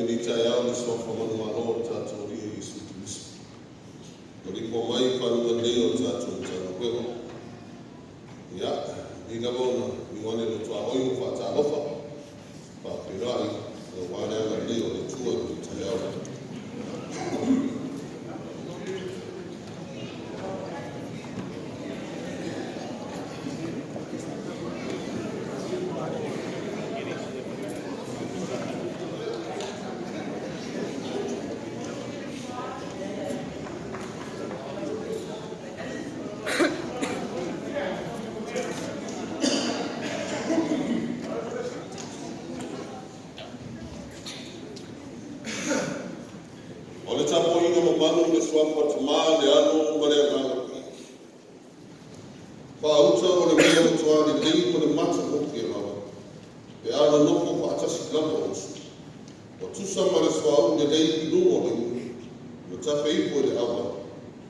Lenei taeao le suafa manumalo o le tatou Alii Iesu Keriso. Ua lipua mai i faguga lelei o le tatou Matagaluega. Ia, e lelei lava ona liliu ane i lou tuaoi ma faatalofa, faafeiloai aua le agalelei o le Atua i lenei taeao. O le tapuaiga mamalu i le suafa Tama, le Alo ma le Agaga Paia. Faauta o le mea matua lelei ma le matagofie lava, pe a nonofo faatasi lava uso. Ua tusa ma le suauu lelei i luga o le iu, na tafe ifo i le ava,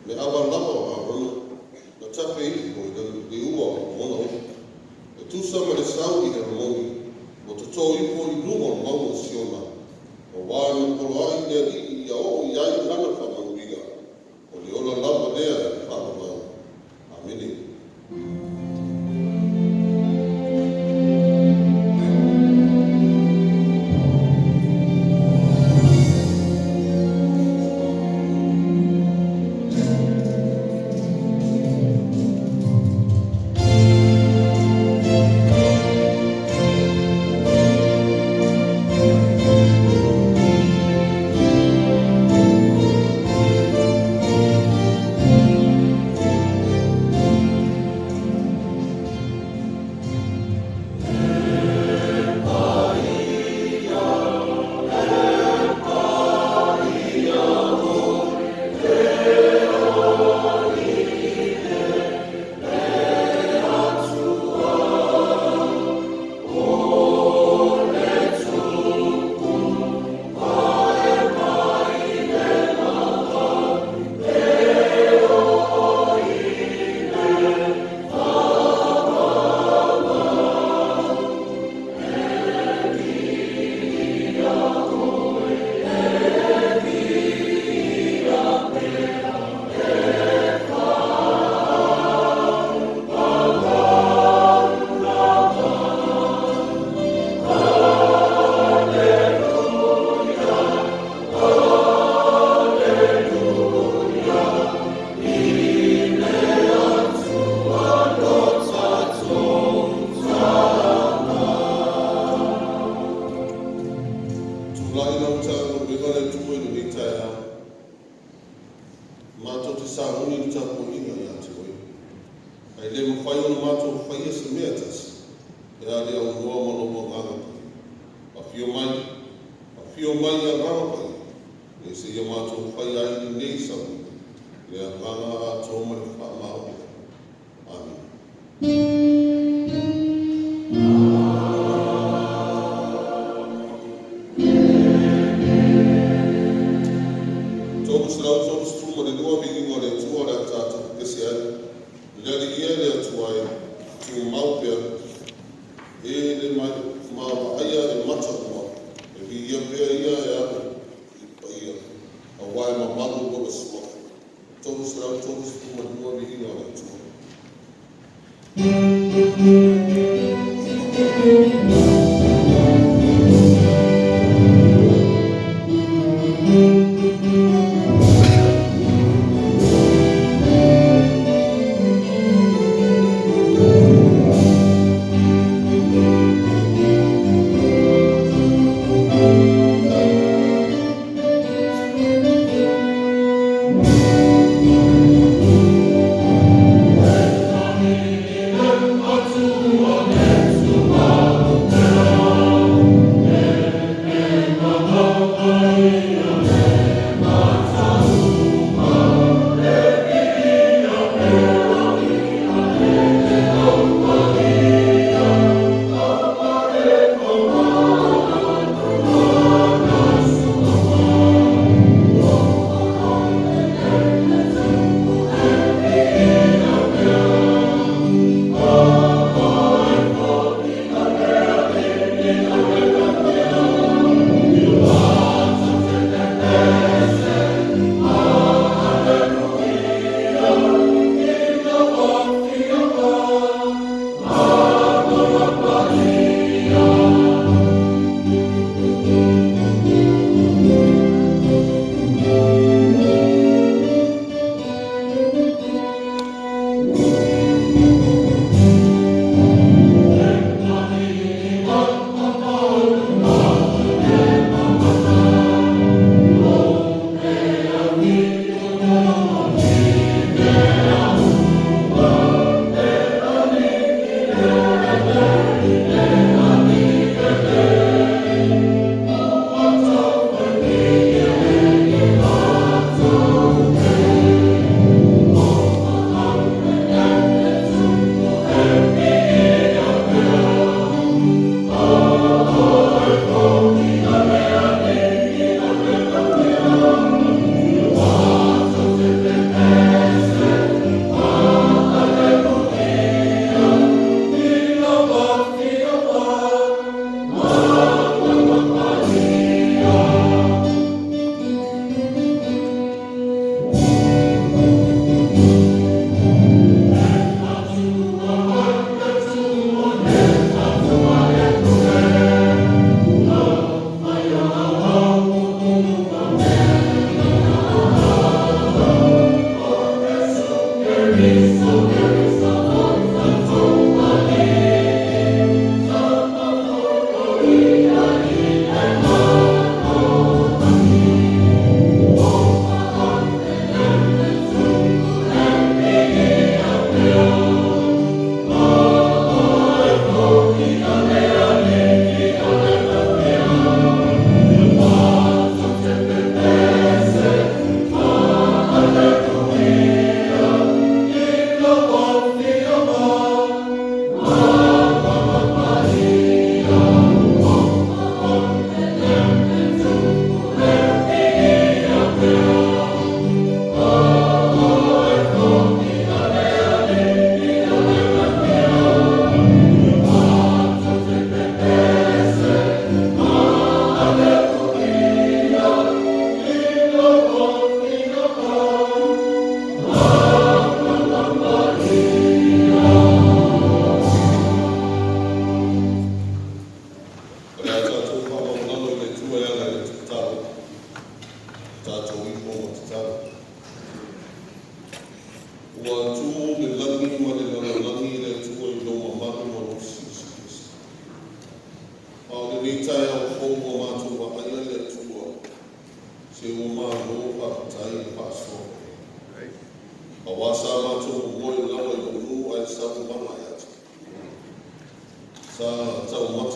le ava lava o Arona, na tafe ifo i le liua o ona ofi. E tusa ma le sau i Heremoni, ua toto ifo i luga o le mauga o Siona, auā na poloai le Alii ia oo i ai lana faamanuiaga, o le ola lava lea e faavavau. Amene. Tulai lau Matagaluega le Atua i lenei taeao, matou te sauni i le tapuaiga ia te Oe, ae le mafai ona matou faia se mea e tasi, pe a le aunoa ma Lou Agaga Paia. Afio mai, afio mai Agaga Paia, e seia matou faia ai lenei sauniga, le agaga atoa ma le faamaonia. Amene. 332 viiga o le Atua o le a tatou pepesi ai. Le Alii e le Atua e, tumau pea, e le maavaaia e mata ua, e viia pea ia e alo i paia, auā e mamalu lona suafa. 332 viiga o le Atua. Atua.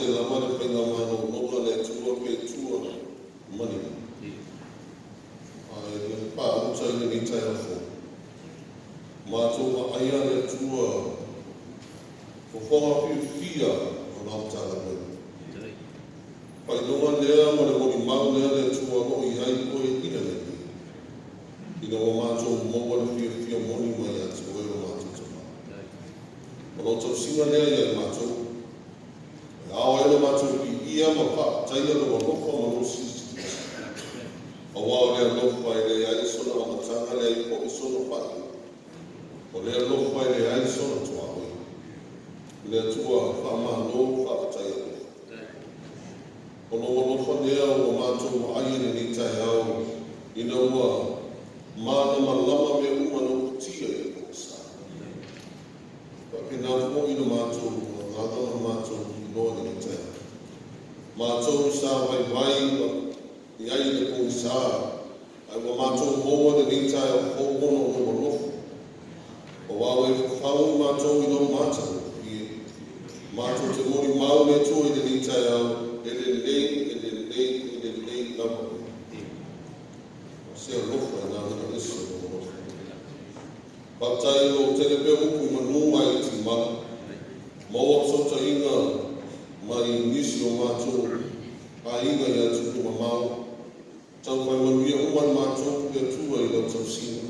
te lava le faigamanonoga a le Atua pe tua ma le Ae le paauta i lenei taeao fou. Matou vaaia le Atua fofoga fiafia o lau Matagaluega. Faailoga lea ma le molimau lea le Atua o lo o i ai oe i le lagi, ina ua matou maua le fiafia moni mai ia te oe o matou Tama. O lou tausiga lea ia i matou, e ao ai ona matou piia ma faafetaia lou alofa ma lou silisiliesa. Aua o le alofa e leai sona amataga, leai foi sona faaiuga. O le alofa e leai sona tuaoi. Le Atua faamalo faafetai alofa. O lou alofa lea ua matou vaai i lenei taeao, ina ua malamalama mea uma na uputia i le pogisa. Faapena foi na matou agaga ma matou iloa i lenei taeao. Matou sa vaivai i ai le pogisa, ae ua matou maua lenei taeao fou ona o lou alofa. Aua ua e fafau i matou i lou matagofie. Matou te molimau le Atua i lenei taeao, e lelei, e lelei, e lelei lava oe. O se alofa e gagana ese o lou alofa. Faafetai o lo o tele pea upu i manu ae iti i mala. Maua fesootaiga mai nisi o matou aiga i atunuu mamao. Taumafai manuia uma i matou le Atua i lau tausiga.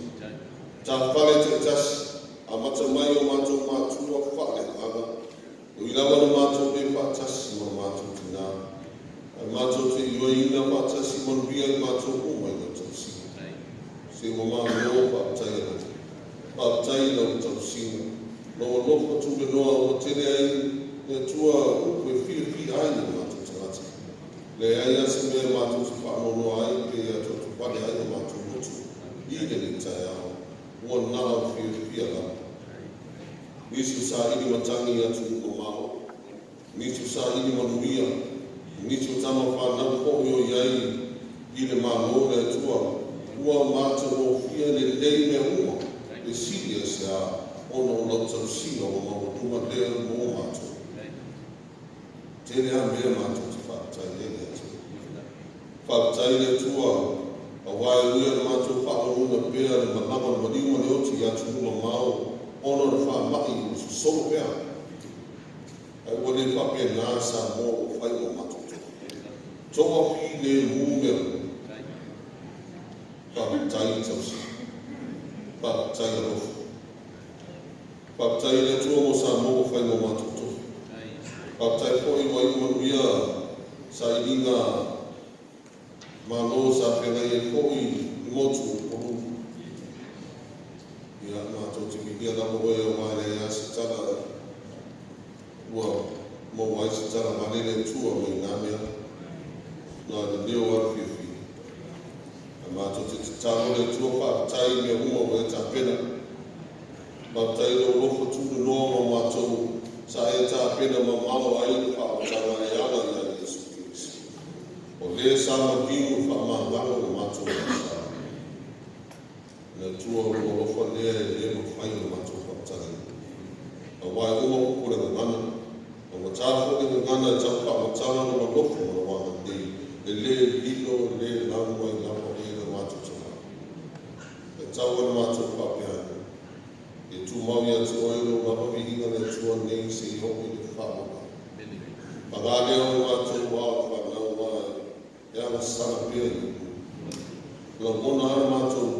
Tafale taitasi, amata mai o matou matua faaleagaga. Ui lava na matou le faatasi ma matou tinā, ae matou te ioeina faatasi manuia i matou uma i lau tausiga. Se ua malo faafetai alofa. Faafetai i lau tausiga. Lou alofa tulenoa ua tele ai le Atua upu e fiafia ai o matou tagata. Leai lava se mea e matou te faanoanoa ai pe atuatuvale ai o matou loto i lenei taeao, ua na o le fiafia lava. Nisi o saili matagi i atunuu mamao, nisi o saili manuia, nisi o tama fanau foi o i ai i le Malo le Atua, ua matagofie lelei mea uma, e sili ai se a, ona o lau tausiga ua maualuga lea mo matou. Tele lava mea matou te faafetai ai le Atua. Faafetai i le Atua, aua e ui lava ina matou faalogona pea le malaga o le maliu ma le oti i atunuu mamao ona o le faamai ua sosolo pea, ae ua le faapena Samoa ua fai ma matou toa. Toafilemu mea uma. Faafetai tausiga. Faafetai alofa. Faafetai i le Atua mo Samoa ua fai ma matou tofi. Faafetai foi ua iu manuia sailiga malo sa feagai ai foi i motu o Upolu. Ia, matou te viia lava oe aua e leai lava se tala ua maua ai se tala vale le Atua mai na mea. Na o le leo lava le fiafia. Ae matou te tatalo le Atua faafetai i mea uma ua e tapena. Faafetai i lou alofa tulenoa ma matou sa e tapena mamao ai le faaotaga e ala ia Iesu Keriso. O le sa maliu e faamagalo le matou agasala. Le Atua o lou alofa lea e le mafai ona matou faamatalaina. Aua e uma upu o le gagana, a ua ta foi le gagana e tau faamatala lou alofa ma lou agalelei, e le lilo, e le lau ai lava oe le matou Tama. E tatau ona matou faapea ane, Ia tumau ia te oe lou lava viiga le Atua nei seia oo i le faavavau. Paga lea o matou ao le fanau aua e agasala pea i upu. Lagona lava le matou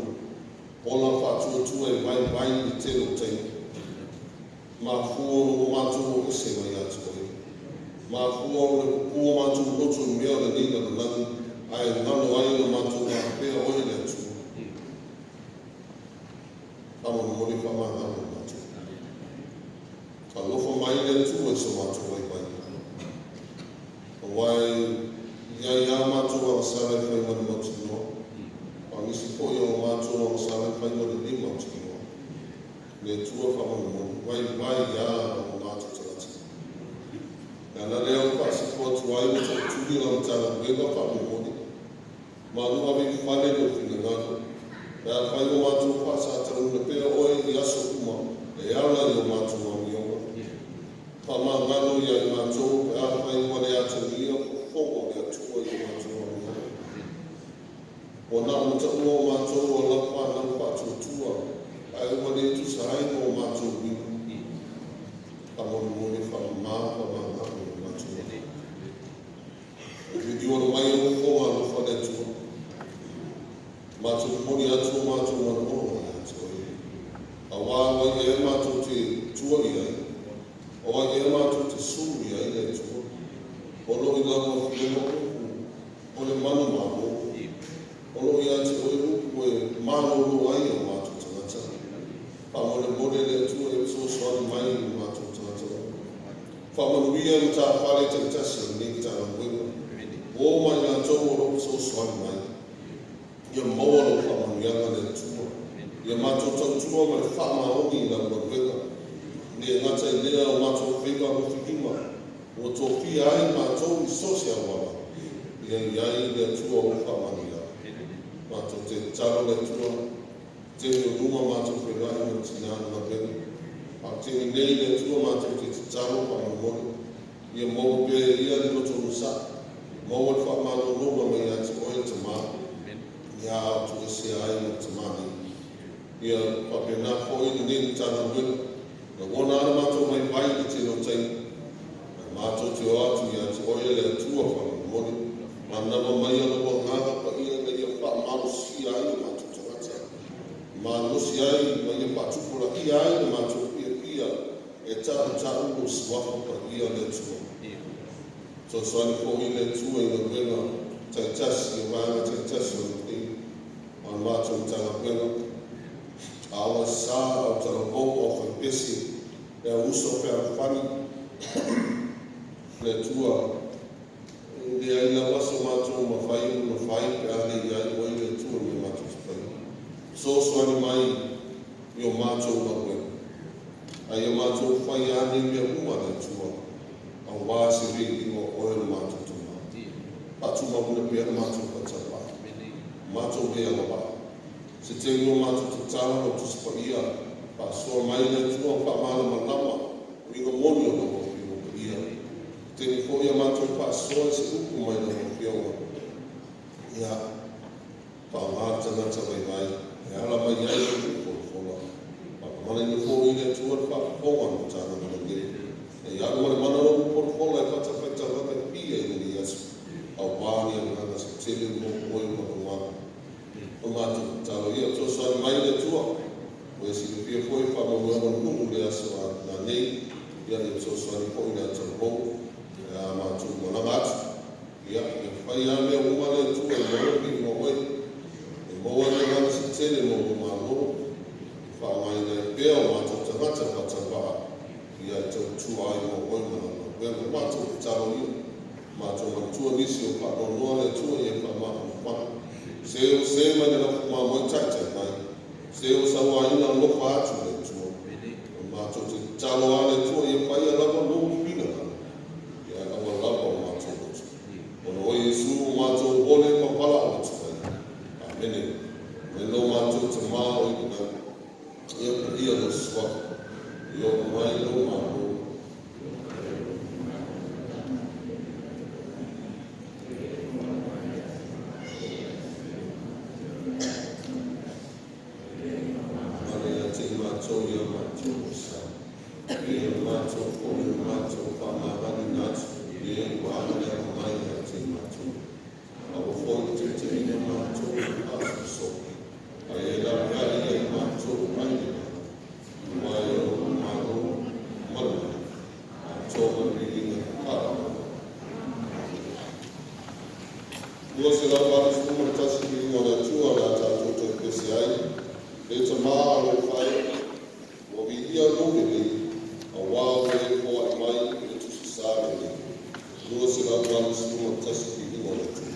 ola faatuatua e vaivai i le tele o taimi. Mafua ona ua matou o ese mai ia te oe. Mafua ona pupuu o matou loto i mea o lenei lalolagi ae galo ai ona matou afea oe le Atua. Faamolemole faamagalo i matou. Alofa mai le Atua i so matou vaivaiga. Aua e i ai lava matou agasala e fai ma le mautinoa, a o nisi foi o matou agasala e fai ma le le mautinoa. Le Atua faamolemole, vaivai lava o matou tagata. Le ala lea ua faasifo atu ai ma tootuli lau Matagaluega faamolemole, malu ave i fale lou finagalo, pe afai ua matou faasatauna pea oe i aso uma e ala i o matou amioga. Faamagalo ia i matou pe afai ua le atagia fofoga o le Atua i o matou galuega. Ua na ona taua o matou o lau fanau faatuatua, ae ua le tusa ai ma o matou uiga. Faamolemole faamama faamagalo i matou. E liliuina mai au fofoga alofa le Atua. Matou momoli atu o matou manaoga ia te oe. Auā o ai ea matou te tua i ai, o ai ea matou te sulu i ai le Atua. O lo o i lau Afioga upu o le manumalo. O lo o ia te oe upu e malolo ai o matou tagata. Faamolemole le Atua e fesoasoani mai i o matou tagata uma. Faamanuia i matafale taitasi o lenei Matagaluega. O ma i latou o lo o fesoasoani mai. Ia maua lau faamanuiaga le Atua. Ia matou tautua ma le faamaoni i lau galuega. Le gata i lea o matou faiva alofilima, ua tofia ai matou i so o se auala. Ia i ai le Atua o faamanuiaga. Matou te tatalo le Atua, taimi o luma matou feiloai ma le tina na galuega. A o le taimi nei le Atua matou te tatalo faamolemole. Ia maua pea e ia le loto onosai. Maua le faamalologa mai ia te oe le Tama. Ia ao tuuesea ai ma le Tama nei. Ia faapena foi lenei Matagaluega. Lagona lava le matou vaivai i le tele o taimi. Ae matou te o atu ia te oe le Atua faamolemole. Manava maia lou Agaga Paia ina ia faamalosia ai o matou tagata. Malosi ai ma ia faatupulaia ai le matou fiafia e tautaua lou suafa paia le Atua. Fesoasoani foi le Atua i galuega taitasi o vaega taitasi o lenei o le matou Matagaluega. Aoga sa, au talavou, au faipese, le au uso o fealofani, le Atua, e leai lava so matou mafai ona fai pe a le i ai oe le Atua i mea matou te faia. Fesoasoani mai i o matou galuega. Ae ia matou fai lava nei mea uma le Atua, auā se viiga o oe le matou Tama. Faatumauina pea le matou faatauvaa, matou le agavaa. Se taimi o matou tatalo lau Tusi Paia, faasoa mai le Atua faamalamalama uiga moni o lau Afioga Paia. Taimi foi a matou faasoa i se upu mai lau Afioga, ia faaaoga le tagata vaivai e ala mai ai lau upu folafola. Faamamalaina foi le Atua le faafofoga a le Matagaluega nei. E alu ma le mana lou upu folafola e fatafaitaulaga e pia i lenei aso. Auā ni agaga se tele mo oe ma lou mana. O matou tatalo ia fesoasoani mai le Atua. Ua e silafia foi faamoemoega o le nuu i le aso a nanei. Ia ia fesoasoani foi i le talavou. A matou malaga atu. Ia, ia fai lava mea uma le Atua e maua le viiga o oe. E maua le agaga se tele mo lou malo. E faaaogaina ai pea o matou tagata faatauvaa. Ia e tautua ai mo oe ma lau galuega. O matou tatalo ia. Matou manatua nisi o faanoanoa le Atua ia faamafanafana. Se o se mai le lafu mamoe taitai mai. Se o sauaina alofa atu le Atua. O matou te tatalo lava le Atua ia faia lava lou finagalo. Ia aua lava o matou loto. Ona o Iesu o matou ole ma valaau atu ai. Amene. Me lo matou Tama o i le lagi. Ia paia lou suafa. Ia oo mai lou malo. Ale ia te i matou ia matou sa. Ia matou foi o matou faamagaloina atu. Ia ua agalea mai ia te i matou. Aua foi ne i taitaiina matou i le faasoasoa. Ae ia laveai ia i matou mai le mala. Aua e ou le malo ma le mana. Atoa ma le viiga faaloaloa. 281 viiga o le Atua o le a tatou toe pese ai. Le Tama alofa e, ua viia lou lelei, auā ua e foai mai i le Tusi Sa lenei. 281 viiga o le Atua.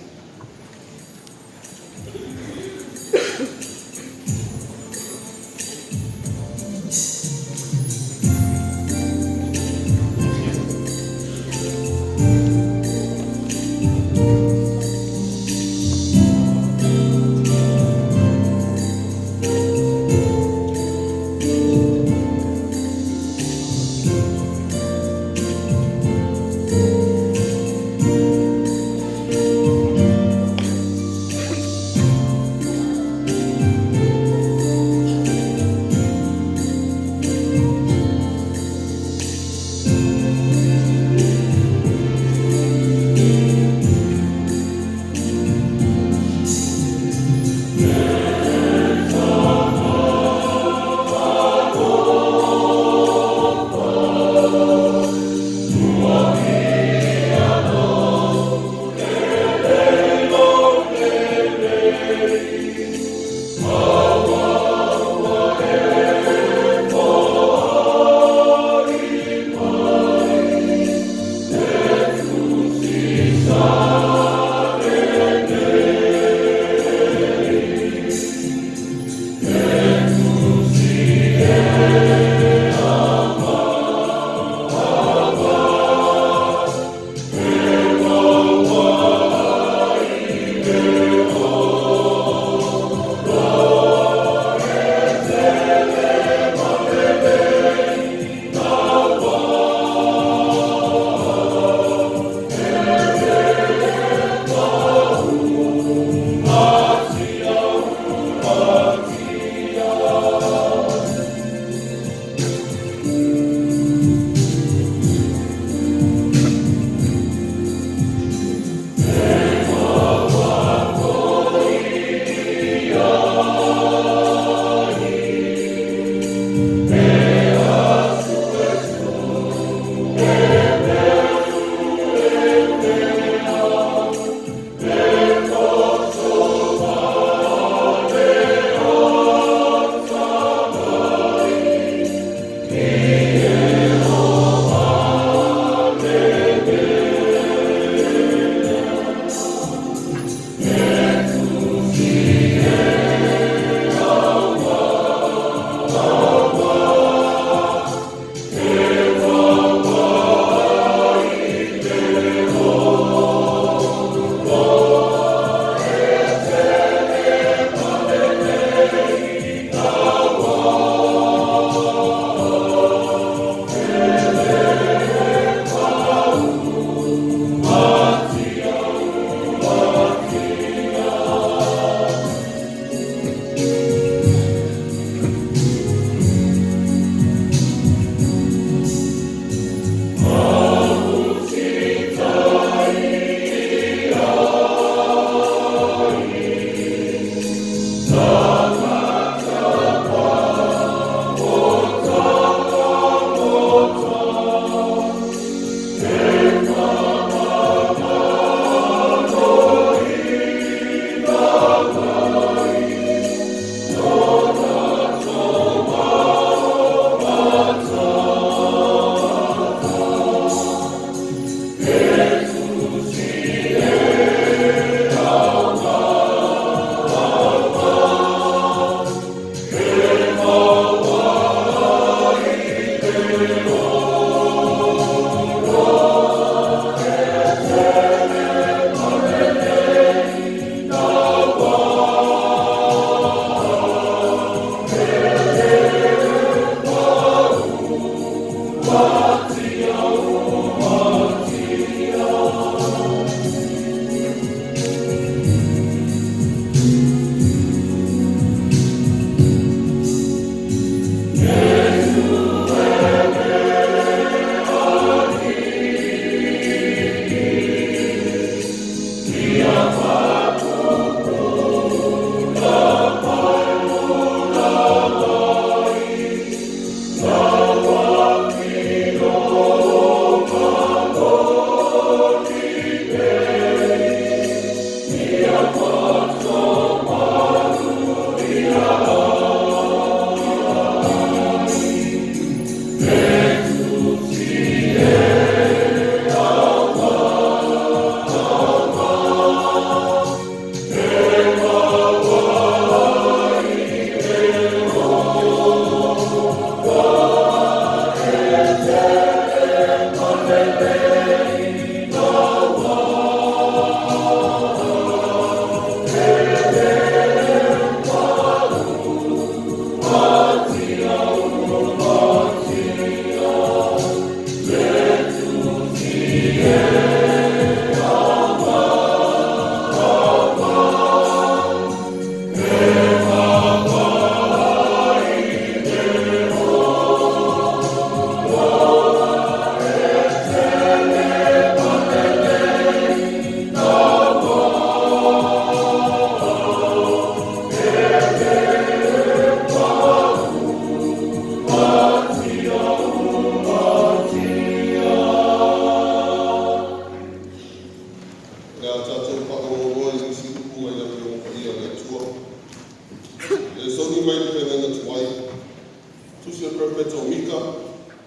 Perofeta o Mika,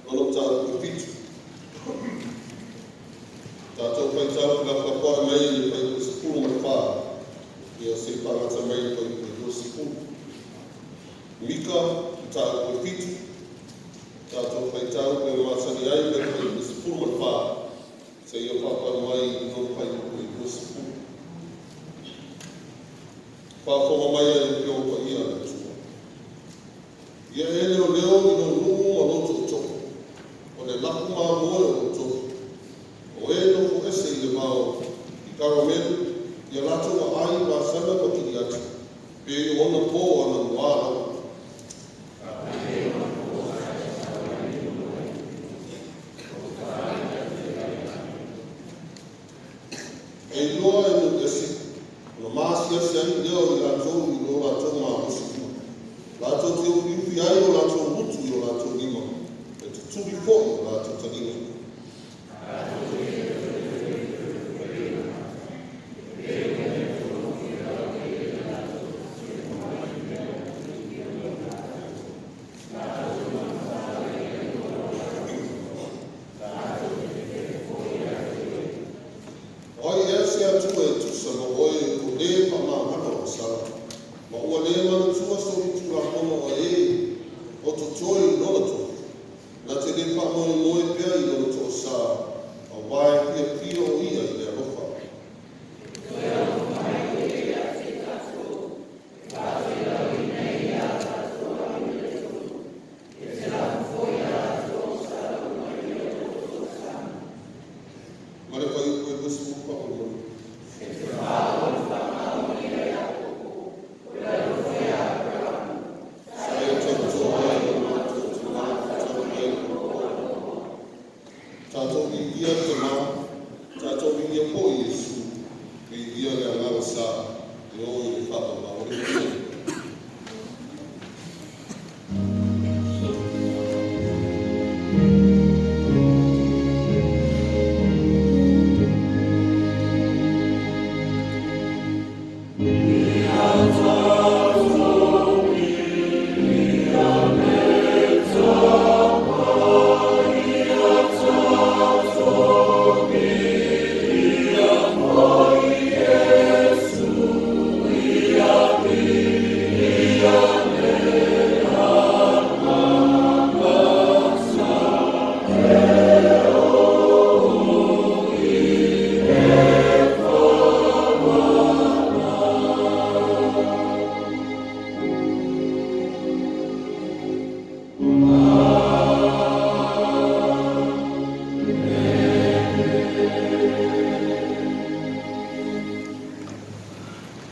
lona mataupu e 7. Tatou faitau felafolafoai mai le fuaiupu 14, ia seia faagata mai le fuaiupu 20. Mika, mataupu e 7, tatou faitau pe masani ai mai le fuaiupu 14, seia faapau mai i lona fuaiupu 20. Faafofoga mai e le Afioga Paia a le Atua. Ia e leoleo i lou nuu ma lou tootoo, o le lafu mamoe o lou tofi, o e nofo ese i le vao i Karamelu, ia latou aai i Vasana ma Kiliati, pei o ona po anamua lava. E iloa e nuu ese, ona maasiasi ai lea o i latou i lo latou malosi uma. Latou te ufiufi ai o latou utu i o latou lima, e tutuli foi o latou taliga. O ai ea se Atua e tusa ma oe o le faamagalo agasala, ma ua le manatua solitulafono a e o totoe i lona tofi, na te le faamoemoe pea i lona toasā, auā e fiafia o ia i le alofa. Ma le fuaiupu e 20 faamolemole. Sa e tautoa ai o matou tina tau ai. Tatou viia le Tama, tatou viia foi Iesu, viia le Agaga Sa, e o i le faavavau le manuia.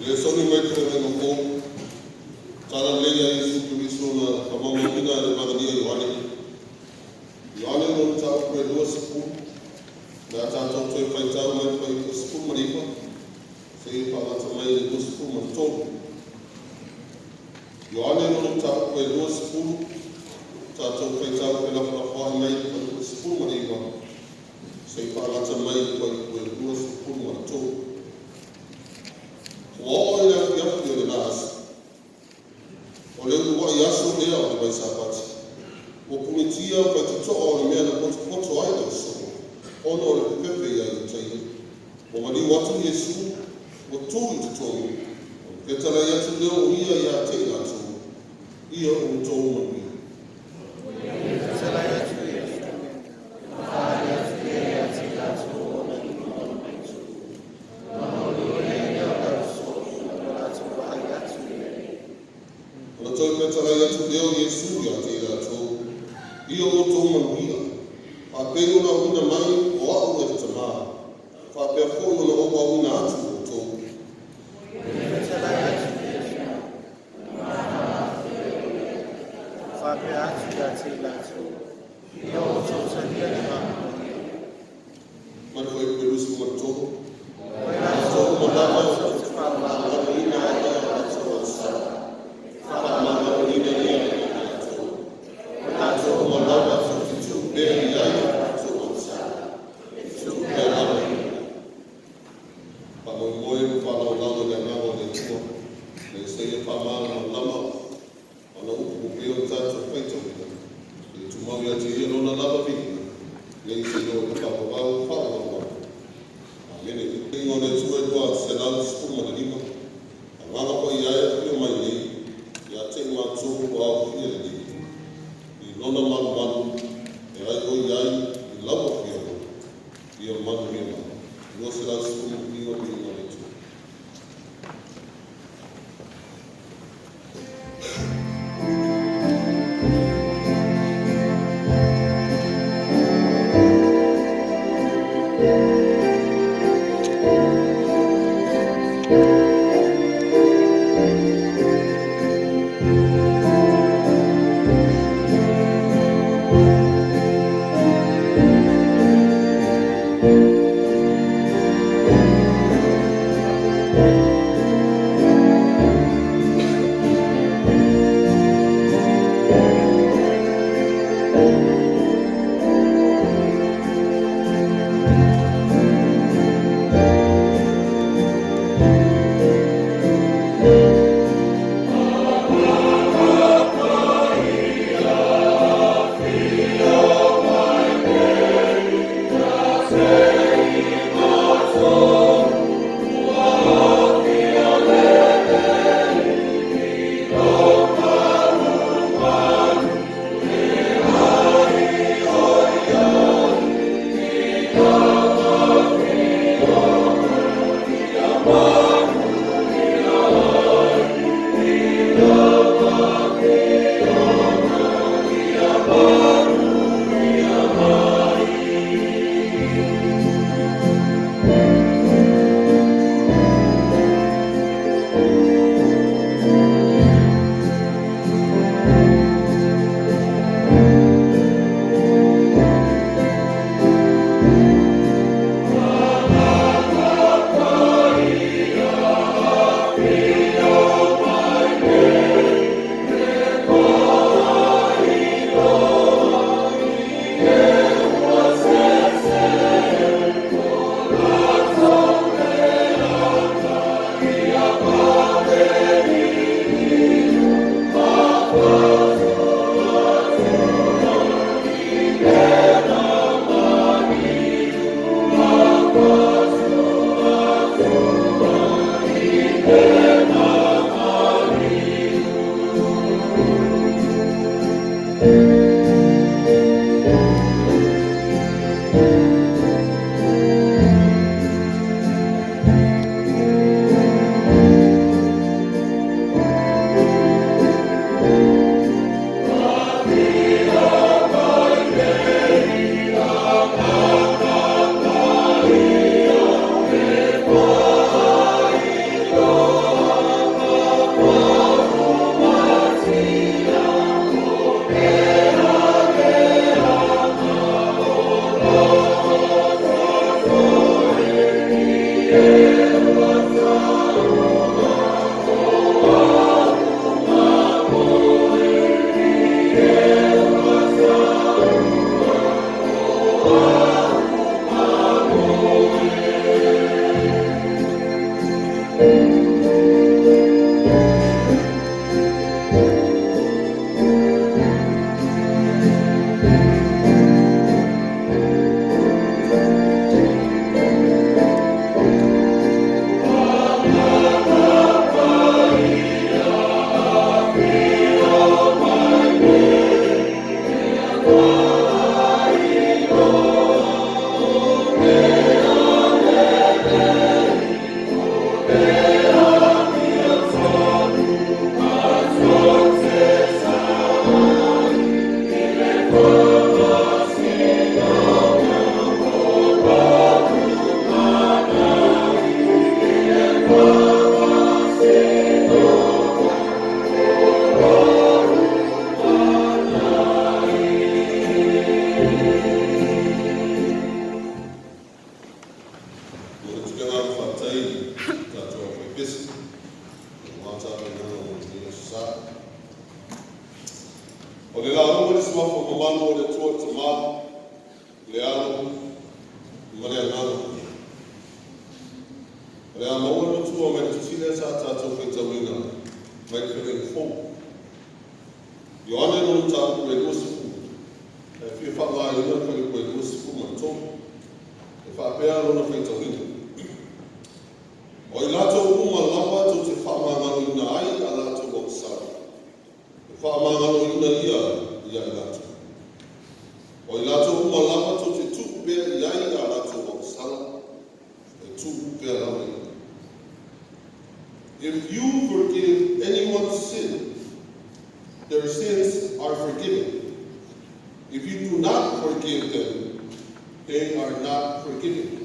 Le soni mai te lenga fou, tala lei a Iesu Keriso na faamaumauina e le Vagalia Ioane. Ioane lona mataupu e 20, le a tatou toe faitau mai le fuaiupu 19, seia faagata mai le 23. Ioane lona mataupu e 20, tatou faitau felafolafoai mai le fuaiupu 19, seia faagata mai le fuaiupu 23. Ua oo i le afiafi o le la aso, o le uluai aso lea o le Vaisapati, ua punitia faitotoa o le mea na potopoto ai le soo, ona o le fefefe ia Iutaia. Ua maliu atu Iesu, ua tu i totonu, ona fetalai atu lea o ia ia te i latou, ia outou manuia. Fetalai atu Iesu, na faaali atu ia ia te i latou ona lima ma ona itu. Ona olioli ai lea o le ausoo ina ua latou vaai atu i ai. Ona toe fetalai atu lea o Iesu ia te i latou, ia outou manuia. Faapei ona auina mai o au e le Tamā, faapea foi ona ou auina atu outou. Fetalai atu Iesu, faapea atu ia te i latou, ia outou talia le Agaga Paia. Ma le fuaiupu e 23. O i latou Latou uma lava latou te faamagaloina ai o latou agasala, faamagaloina ia e latou. Latou uma lava tou te tuu pea i ai o latou agasala, tuu pea lava i ai. Faamoemoe ma faalaolao i le Agaga o le Atua, na ia saia faamalamalama ona upu pei ona tatou faitauina. tumau ia te ia lona lava viiga, nei seia oo i le faavavau faavavau. Amene. Viiga o le Atua e 215. Agaga Paia e, afio mai nei ia te i matou ua aofia lelei i lona malumalu e ai oi ai i lau Afioga, ia manuia mai. 219. Viiga o le Atua. Mo le tulaga faafetai tatou faipesi aua tapenaga mo lenei aso sa. O le lauga i le suafa mamalu o le Atua Tamā, le Alo ma le Agaga. O le a maua le matua mai le tusi lea sa tatou faitauina mai le Fetalaiga Fou. Ioane lona mataupu e 20. lona faitauina. O i latou uma lava tou te faamagaloina ai a latou agasala, e faamagaloina ia ia i latou. O i latou uma lava tou te tuu pea i ai a latou agasala, e tuu pea lava i ai. If you forgive anyone's sin, their sins are forgiven. If you do not forgive them, they are not forgiven.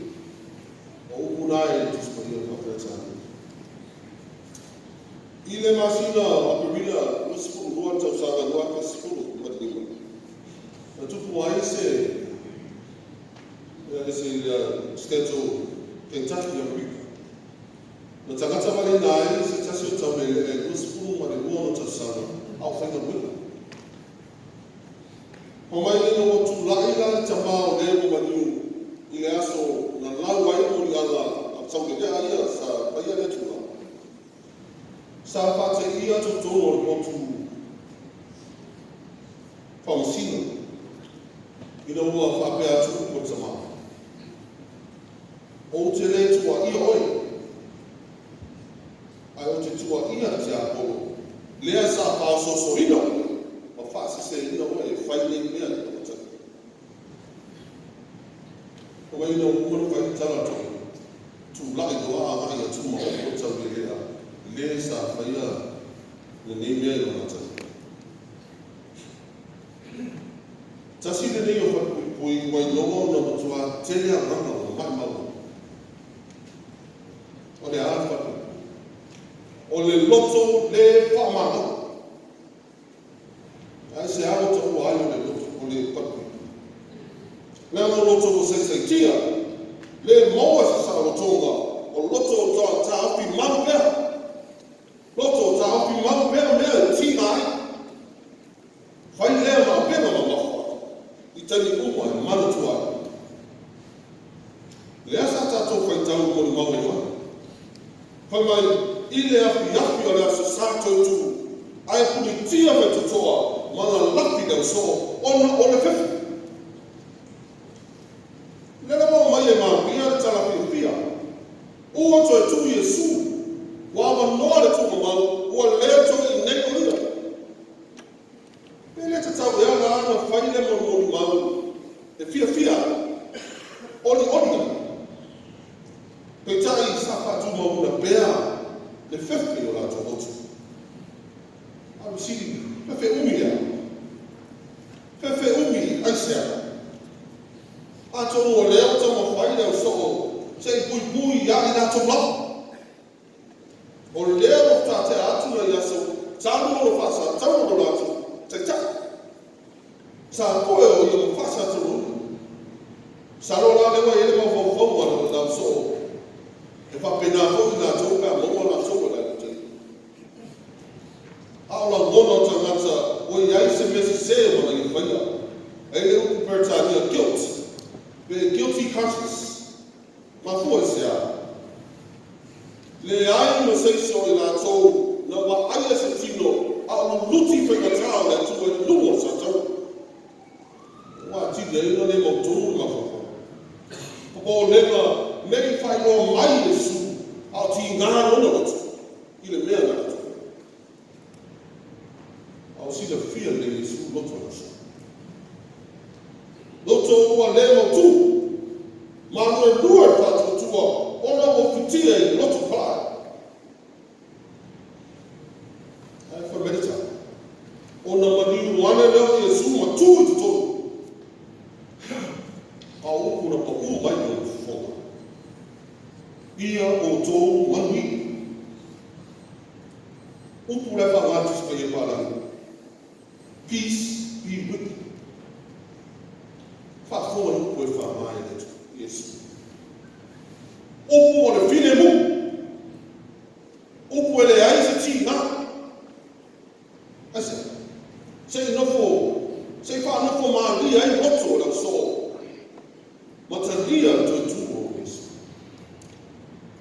O upu na e Tusi Paia faa-Peretania. I le masina o Aperila 22 tausaga 2015, na tupu ai se State o Kentucky, Amerika. Na tagata valeina ai se tasi o taulealea e 22 ona tausaga a o faigaluega. Fai mai ina ua tulai la le tamā o le ua maliu i le aso na lau ai moliaga a taulealea ia sa faia lea tulaga. Sa faateia totonu o le potu faamasino ina ua faapea atu upu a le tamā, "Ou te lē tuuaia oe, ae ou te tuuaia le tiapolo lea sa faaosoosoina ma faaseseina oe e fai nei mea i lou taimi." O mai ina ua uma ona fai le tala a toeaina, tulai loa agai atu ma opo le taulealea le sa faia lenei mea i lona taimi. Tasi lenei o falepuipui ua iloga ona matuā tele agaga ua maʻimau ai. O le a le falepuipui? O le loto le faamagalo. Ae se ua taua ai o le loto o le falepuipui? Leaga o loto ua saisaitia, le maua se saolotoga, o loto o taofi malu pea. Loto o taofi malu pea mea e tiga ai. Fai lea ma avega mamafa i taimi uma e manatua ai. Lea sa tatou faitau i molimau a Ioane. Fai mai, i le afiafi o le aso Sa toetu, ae pulitia faitotoa ma lalafi le ausoo ona o le fefu. Le lava aumai e Maria le tala fiafia. Ua toe tu Iesu, ua avanoa le tuugamau, ua le toe i inei o ia. Pe le tatau ea la ona fai le molimau e fiafia ai, olioli ai? Peitai sa faatumauina pea le fefe o latou loto. A fesili, fefe umi ea? Fefe umi aisea? Atonu o lea ua taumafai le ausoo se i puipui ia i latou lava. O lea ua faatea atu nai aso talu ona faasatauga lo latou taitai. Sa poe o ia ma faasatauaina. Masalo la lea ua i ai le mafaufauga o le ausoo e faapena foi i latou pe a maua latou e latou. A o lagona o tagata ua i ai se mea sese ma ia faia. E le upu Peretania guilt, pe guilty conscience. Mafua i se a? Leai ma se isi o i latou na vaaia se tino a o luluti faigatā o le Atua i luga o le sataua. Ua atili ai ona le mautonu le mafaufau. Popolega ne i faailoa mai Iesu a o tiga lona loto i le mea na latou. A o silafia lelei e Iesu loto o le ausoo. Loto ua le mautu, maluelue le faatuatua ona ua fitia i le loto palai. Ae fai mai le tala, ona maliu ane lea o Iesu ma tu i totonu. A o upu na pau mai i lona fofoga, "Ia outou manuia." Upu le faaaoga Tusi Paia Palalagi. Peace be with you. Faafofoga le upu e faaaoga e le Iesu. Upu o le filemu. Upu e leai se tiga. Aisea? Se i nofo, se i faanofo malie ai loto o le ausoo. Ma talia le toe tu o Iesu.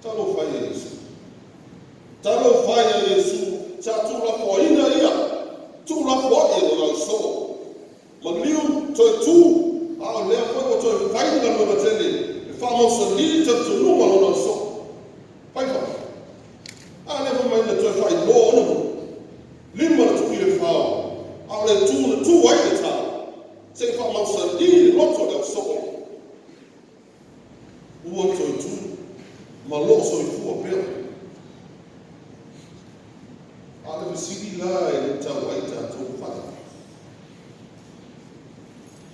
Talofa e ia Iesu. Talofa e ia Iesu, sa tuulafoaina ia, tuulafoai e lona ausoo. Maliu toe tu, a o lea foi ua toe fai le galuega tele e faamausali. A o le fesili la e le tau ai tatou fale.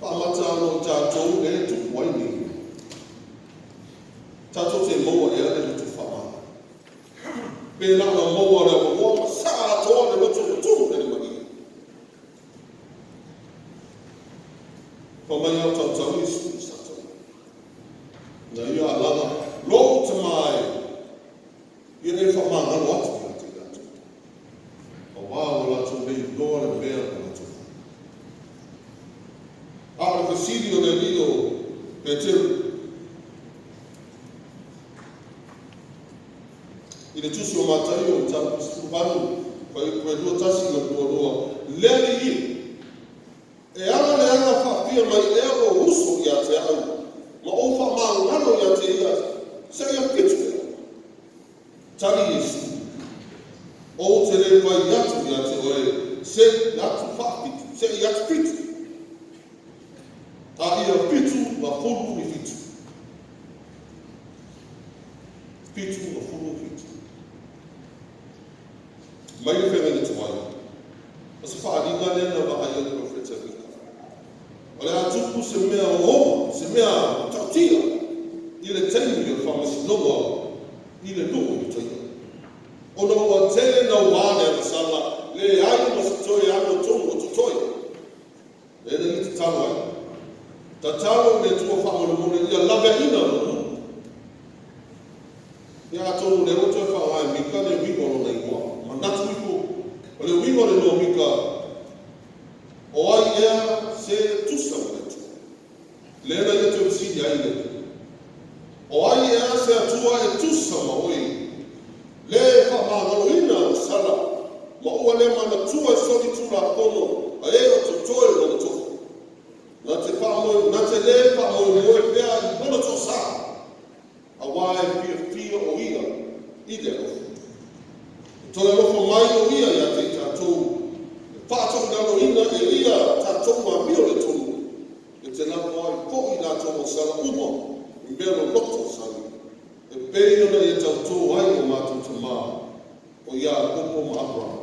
Faamata ana o tatou lea e tupu ai nei mea. Tatou te maua ea le loto faamagalo? Pe na ona maua o le avanoa ma saa atoa le loto ua tumu i le malie. Fai mai a o tautau Iesu i Satani. Na ia alaga lou tama e, ia e faamagalo atu ia te i latou. Auā ua latou le iloa le mea na latou fai. A o le fesili o le alii o Peteru i le tusi o Mataio mataupu 18, fuaiupu e 21 ma le 22, Le Alii e, e aga le aga faafia mai ea lou uso ia te au, ma ou faamagalo ia te ia, seia 7 ea? Tali Iesu, ou te le fai atu ia te oe, se i atu faafitu, se i atu fitu, a ia 77. 77. Mai le feagaiga tuai, o se faaaliga lea na vaaia e le profeta Mika. O le a tupu se mea oona, se mea matautia i le taimi o le faamasinoga i le nuu o Iutaia. Ona ua tele naua le agasala, leai ma se toe amiotonu o totoe. Lea na ia tatalo ai. Tatalo i le Atua faamolemole ia laveaiina lona nuu. Ia atonu o lea ua toe faaaoga e Mika le uiga o lona igoa. Manatu ifo, o le uiga o le igoa Mika, o ai ea se tusa ma le Atua? Lea na ia toe fesili ai le Atua. O ai ea se Atua e tusa ma oe? Le faamagaloina agasala, ma ua le manatua e solitulafono a e o totoe lona tofi. Na te, faamoe, na te le faamoemoe pea i lona toasa, auā e fiafia o ia i le alofa. E toe alofa mai o ia ia te i tatou, e faatoilaloina e ia tatou amio le tonu, e te lafo ai foi i latou agasala uma i mea loloto o sami, e pei ona ia tautō ai o matou tamā, o Iakopo ma Aperahama.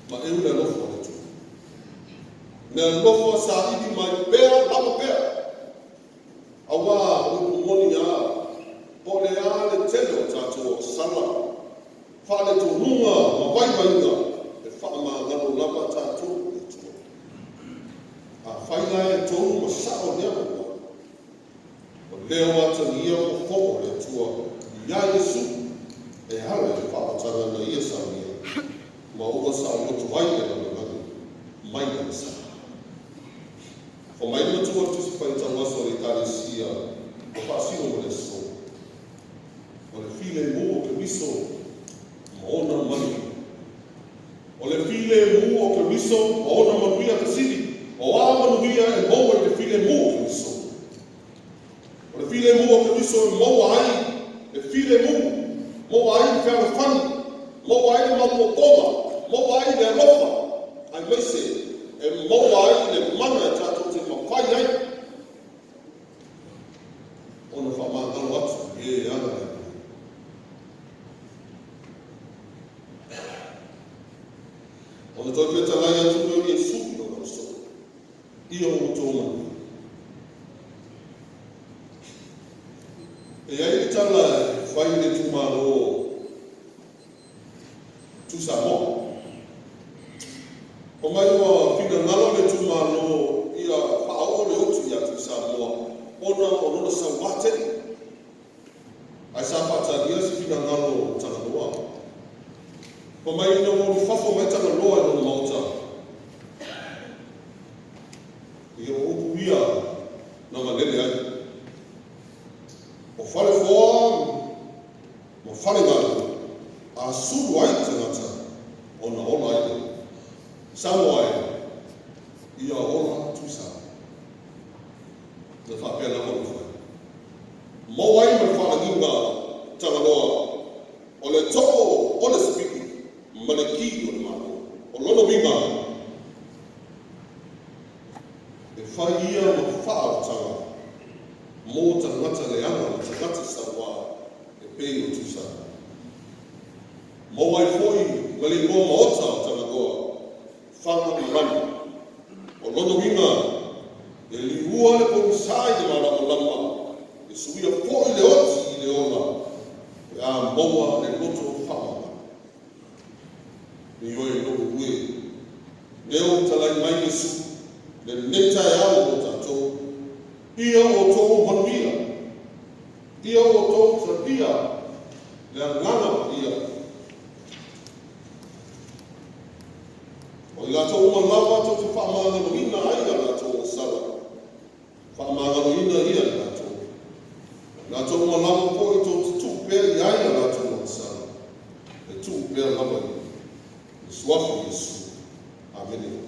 Ma eu le alofa o le Atua. Le alofa saili mai pea, lava pea. Auā o upu moni lava, po o le a le tele o tatou agasala, faaletonuga ma vaivaiga, e faamagalo lava tatou e le Atua. Afai la e tonu ma sao lea maua, o lea ua atagia fofoga o le Atua iā Iesu e ala i le faamatalaga na ia saunia, ma ua saoloto ai le lalolagi mai agasala. Fai mai le matua o Tusi Faitau Aso a le Ekalesia ua faasino mo le aso. O le filemu o Keriso ma ona manuia. O le filemu o Keriso ma ona manuia fesili. O a manuia e maua i le filemu o Keriso? O le filemu o Keriso e maua ai le filemu, maua ai le fealofani, maua ai le maopoopoga, maua ai le alofa, aemaise e maua ai le mana e tatou te mafai ai ona faamagalo atu i e aga le Atua. Ona toe fetalai atu lea o Iesu i lona uso, ia outou manuia. E i ai le tala e fai i le itumalo Tuisamoa. Fai mai ua finagalo le itumalo ia faaoo le utu ia Tuisamoa ona o lona sauā tele. Ae sa faatalia se finagalo o Tagaloa. Fai mai ina ua ulufafo mai Tagaloa i lona maota, ia o upu ia na malele ai. O Falefoa ma Falegalu a sulu ai le tagata ona ola ai lea. Samoa e, ia ola Tuisamoa. Na faapea lava ona fai. Maua ai ma le faalagiga Tagaloa o le too o le sipii ma le ki o le Malo. O lona uiga, e fai ia ma faaolataga mo tagata leaga ma tagata sauā e pei o Tuisamoa. Maua ai foi Ma le igoa maota o Tagaloa, Faga ma Lama. O lona uiga, e liua le pogisa i le malamalama, e suia foi le oti i le ola, pe a maua le loto faamagalo. Ioe lo'u e, lea ua talai mai Iesu lenei taeao mo tatou, ia outou manuia, ia outou talia le agaga paia. O i latou uma lava tou te faamagaloina ai a latou agasala, faamagaloina ia e latou. O i latou uma lava foi tou te tuu pea i ai a latou agasala, e tuu pea lava ia. I le suafa o Iesu. Amene.